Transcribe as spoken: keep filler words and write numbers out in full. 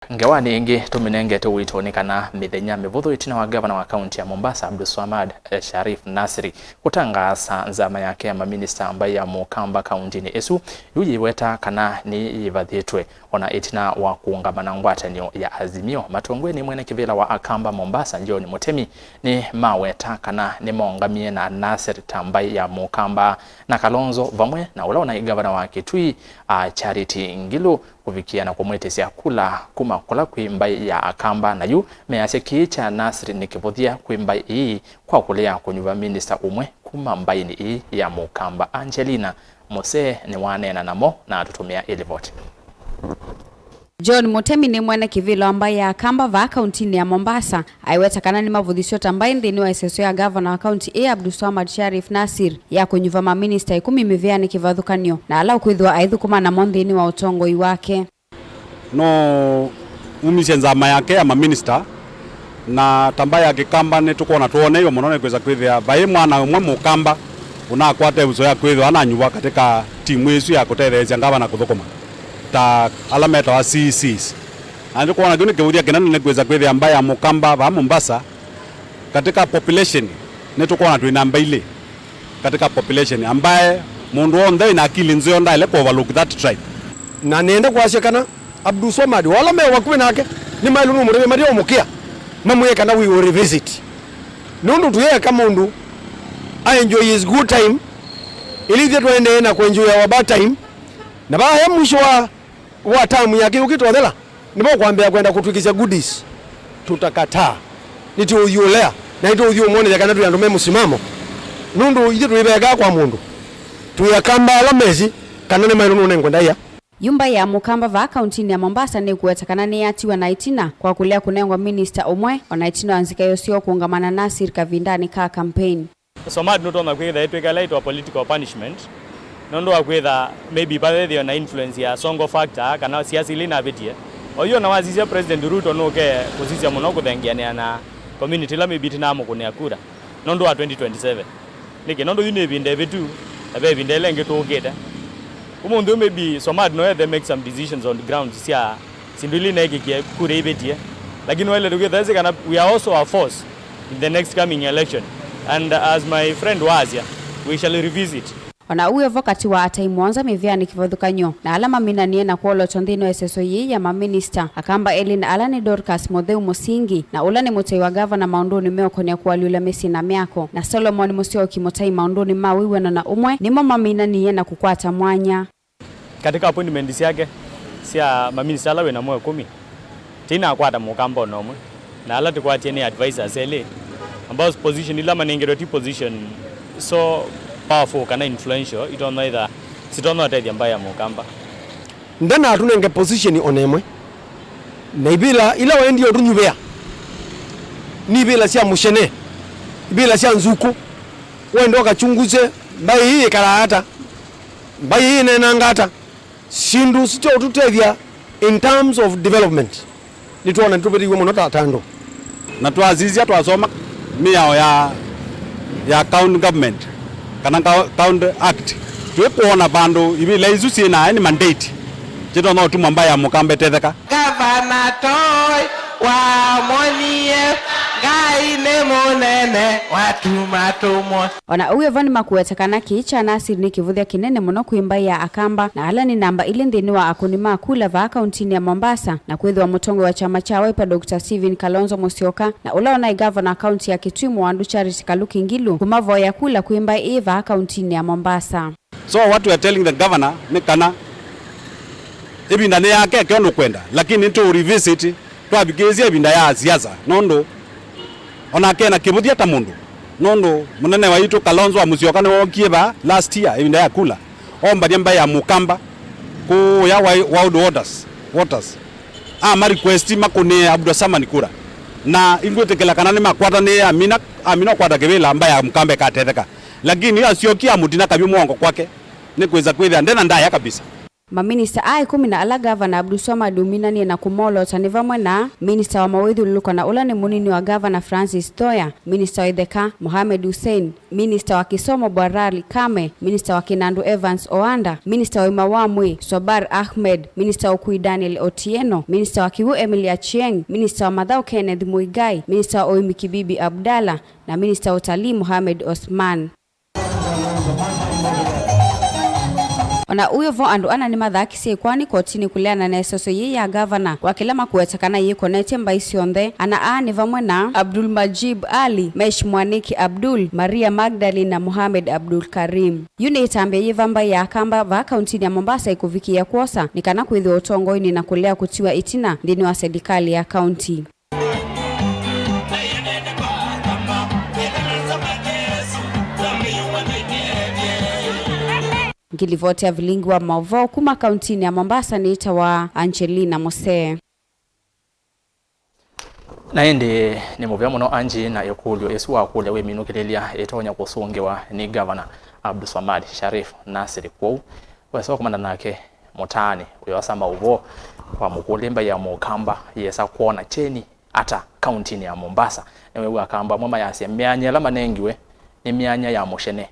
Ngewanĩ ĩngĩ tũmĩnengete ũito nĩ kana mĩthenya mĩvũthũ ĩtina wa ngavana wa kaunti ya Mombasa, Abdulswamad, eh, Sharif Nasri kũtangaasa nzama yake ya maminista mbaĩ ya Mũkamba kauntinĩ ĩsu, yu yĩweta kana nĩyĩvathĩtwe. Ona ĩtina wa kũũngama na ngwatanĩo ya Azimio, matongoi nĩ mwene kĩvĩla wa Akamba Mombasa, John Mũtemi, nĩ maweta kana nĩmaũngamie na Nasir ta mbaĩ ya Mũkamba, na Kalonzo vamwe na ũla ũnaĩ ngavana wa Kitui, a, Charity Ngilu, kũvikĩa na kũmwĩtĩsya kula kuma kũla kwĩ mbaĩ ya Akamba, na yu measya kĩĩ kya Nasir nĩ kĩvũthya kwĩ mbaĩ ii kwa kũlea kũnyuva minista ũmwe kuma mbaĩnĩ ii ya Mũkamba. Angelina Mose nĩwaneena namo na atũtũmĩa ĩlivoti. John Mũtemi nĩ mwene kĩvĩla wa mbaĩ ya Akamba vaa kauntinĩ ya Mombasa, aiweta kana nĩmavũthisyo ta mbaĩ nthĩnĩ wa ĩseso ya ngavana wa kaunti ĩĩ Abdulswamad Sharif Nasir ya kũnyuva maminista ĩkũmi mĩvĩanĩ kĩvathũkany'o na ala ũkwĩthĩwa aithũkũma namo nthĩnĩ wa ũtongoi wake. No umisye nzama yake ya maminista, na ta mbaĩ ya Kĩkamba nĩtũkwona twoneeiwe mũno nĩ kwĩsa kwĩthĩa vai mwana ũmwe Mũkamba ũnakwata ĩvuso ya kwĩthĩwa ananyuva katĩka timu ĩsu ya kũtetheesya ngavana kũthũkũma ta ala metawa C E Cs. Na nĩtũkwona kĩu nĩ kĩvũthya kĩnene nĩ kwĩsa kwĩthĩa mbaĩ ya Mũkamba vaa Mombasa katĩka population nĩtũkwona twĩ namba ilĩ. Katĩka population ambaye mũndũ w'onthe wĩna akili nzeo ndaĩle kũ overlook that tribe. Na nĩenda kwasya kana Abdulswamad, o ala me vakuvĩ nake, nĩmaĩlwe nũmũtavya mate ũmũkĩa, mamwĩe kana we will revisit. Nũndũ tũyeka mũndũ a enjoy his good time, ĩla ithyĩ twaendee na kũenjoy our bad time, na vaa e mwisho wa wa tamu yake yũkĩte ũthela, nĩvo kwambĩa kwenda kũtwĩkĩsya goodies. Tutakataa. Nĩtũũthiũlea, na nĩtũũthiũmwonethya kana twĩ andũ me mũsimamo. Nũndũ ithyĩ tũiveekaa kwa mũndũ. Twĩ Akamba ala mesĩ kana nĩmaĩlwe nũnengwe ndaĩa. Yu mbaĩ ya Mũkamba vaa kauntinĩ ya Mombasa nĩkũweta kana nĩyatiwa na ĩtina kwa kũlea kũnengwa minista ũmwe, ona ĩtina wa nzikaĩo syoo kũũngama na Nasir kavindanĩ ka campaign. Swamad nũtonya kwĩthĩa ĩtw'ĩka ĩla ĩtawa political punishment, nũndũ wa kwĩtha maybe vavethĩwe na influence ya Sonko factor kana siasa ila inavĩtie. Oyu ona wasisya President Ruto nũke kũsisya mũno kũthengeanĩa na community ila maybe itinamũkũnĩa kura nũndũ wa twenty twenty-seven. Nĩkĩ? Nũndũ yu nĩ ĩvinda ĩvĩtu, na ve ĩvinda ĩla ĩngĩ tũũkĩte. Ũmũnthĩ ũyũ maybe Swamad no ethe make some decisions on grounds sya syĩndũ ila ineekĩkie kura ivĩtie, lakini waĩle tũkĩthesĩ kana we are also a force in the next coming election, and as my friend waasya, we shall revisit. Ona ũu evo katĩ wa atai mũonza mĩvĩanĩ kĩvathũkany'o na ala maminanie na kwolotwa nthĩnĩ wa ĩseso yĩĩ ya maminista, Akamba elĩ na ala nĩ Dorcas Mũtheu Mũsingi, na ũla nĩ mũtai wa ngavana maũndũnĩ meũkonĩa kũalyũla mĩsyĩ na myako, na Solomon Mũsyoki mũtai maũndũnĩ ma wĩw'ano na ũmwe, nĩmo maminanie na kũkwata mwanya. Katika appointment syake sya maminista ala wĩ namo ĩkũmi, tinakwata Mũkamba ona ũmwe, na ala tũkwatie nĩ advisors elĩ, ambao position ila manengetwe ti position so powerful kana influential, itonya ĩtha sitonya ũtethya mbaĩ ya Mũkamba. Ndanatũnenge position ona ĩmwe, na ivĩla ila waendie ũtũnyuvĩa nĩ ivĩla sya mũcene, ivĩla sya nzukũ. Wende ũkachunguse mbaĩ ĩĩ ĩkalaa ata. Mbaĩ ĩĩ ĩneenanga ata syĩndũ sya ũtũtethya in terms of development? Nĩtwona nĩtũvĩtĩiwe mũno ta, ta andũ. Na twasisya twasoma mĩao ya, ya county government kana cou-, county act, twĩkwona vandũ ivĩla isu syĩ na any mandate kĩtonya ũtuma mbaĩ ya Mũkamba ĩtetheka. Ngavana Toi wamwonie Ngai nĩ mũnene, watuma tũmwo. Ona ũu evo nĩmakũweta kana kĩĩ kya Nasir nĩ kĩvũthya kĩnene mũno kwĩ mbaĩ ya Akamba, na ala nĩ namba ilĩ nthĩnĩ wa akũni ma kula vaa kauntinĩ ya Mombasa, na kwĩthĩwa mũtongoi wa kyama kya Wiper Doctor Stephen Kalonzo Musyoka, na ũla ũnaĩ ngavana wa kaunti ya Kitui Mũwandu Charity Kaluki Ngilu, kũmavoya kula kwĩ mbaĩ ĩĩ vaa kauntinĩ ya Mombasa. So what we are telling the governor nĩ kana ĩvinda nĩ yake, eke ũndũ ũkwenda, lakini nĩtũ revisit twavikĩĩsya ĩvinda ya siasa, nũndũ onake ena kĩvũthya ta mũndũ, nũndũ mũnene waitũ Kalonzo wa Musyoka nĩwookie vaa last year ĩvinda ya kula, ombany'a mbaĩ ya Mũkamba kũũya Wi-, Wild Waters, Waters, ama request makũnĩe Abdulswamad kura, na ingwĩtĩkĩla kana nĩmakwatanĩe, amina, amina ũkwata kĩvĩla mbaĩ ya Mũkamba ĩkatetheka. Lakini asyokie amũtina kavyũ mũongo kwake, nĩ kwĩsa kwĩthĩa ndena ndaĩa kabisa. Maminista aa ĩkũmi na ala Gavana Abdulswamad ũminanie na kũmolota nĩ vamwe na Minista wa mawĩthyũlũlũko na ũla nĩ mũnini wa Gavana Francis Thoya, Minista wa itheka Mohamed Hussein, Minista wa kĩsomo Bwarali Kame, Minista wa kĩnandũ Evans Oanda, Minista wa ũima wa mwĩĩ Swabar Ahmed, Minista wa ũkui Daniel Otieno, Minista wa kĩw'ũ Emily Achieng, Minista wa mathaũ Kenneth Muigai, Minista wa ũĩmi Kibibi Abdallah, na Minista wa ũtalii Mohamed Osman. O na ũu vo, andũ ana nĩmathakisye ĩkoani kotinĩ kũleana na ĩsosyo yĩĩ ya gavana wa kĩla makũweta kana yĩkonetye mbaĩ syonthe. Ana aa nĩ vamwe na Abdul Majib Ali, Mesh Mwaniki Abdul, Maria Magdalene na Mohamed Abdul Karim. Yu nĩ ĩtambya yĩva mbaĩ ya Akamba vaa kauntinĩ ya Mombasa ĩkũvikĩĩa kwosa nĩ kana kwĩthĩwa ũtongoinĩ na kũlea kũtiwa ĩtina nthĩnĩ wa selikalĩ ya kaunti. Ngilivoti ya vilingi wa maũvoo kuma kauntinĩ ya Mombasa nĩtawa Angelina Musee. Na ĩndĩ nĩ mũvea mũno Angie, na ĩkũlyo ĩsu wakũlya wĩminũkĩlĩlya ĩtonya kũsũngĩwa nĩ Gavana Abdulswamad Sharif Nasir. Kwoou wesa kũmana nake mũtaanĩ ũyoosa maũvoo, wamũkũlya mbaĩ ya Mũkamba yĩesa kwona kyeni ata kauntinĩ ya Mombasa. Nĩwew'a Akamba amwe mayasya myanya ĩla manengiwe nĩ myanya ya mũshene,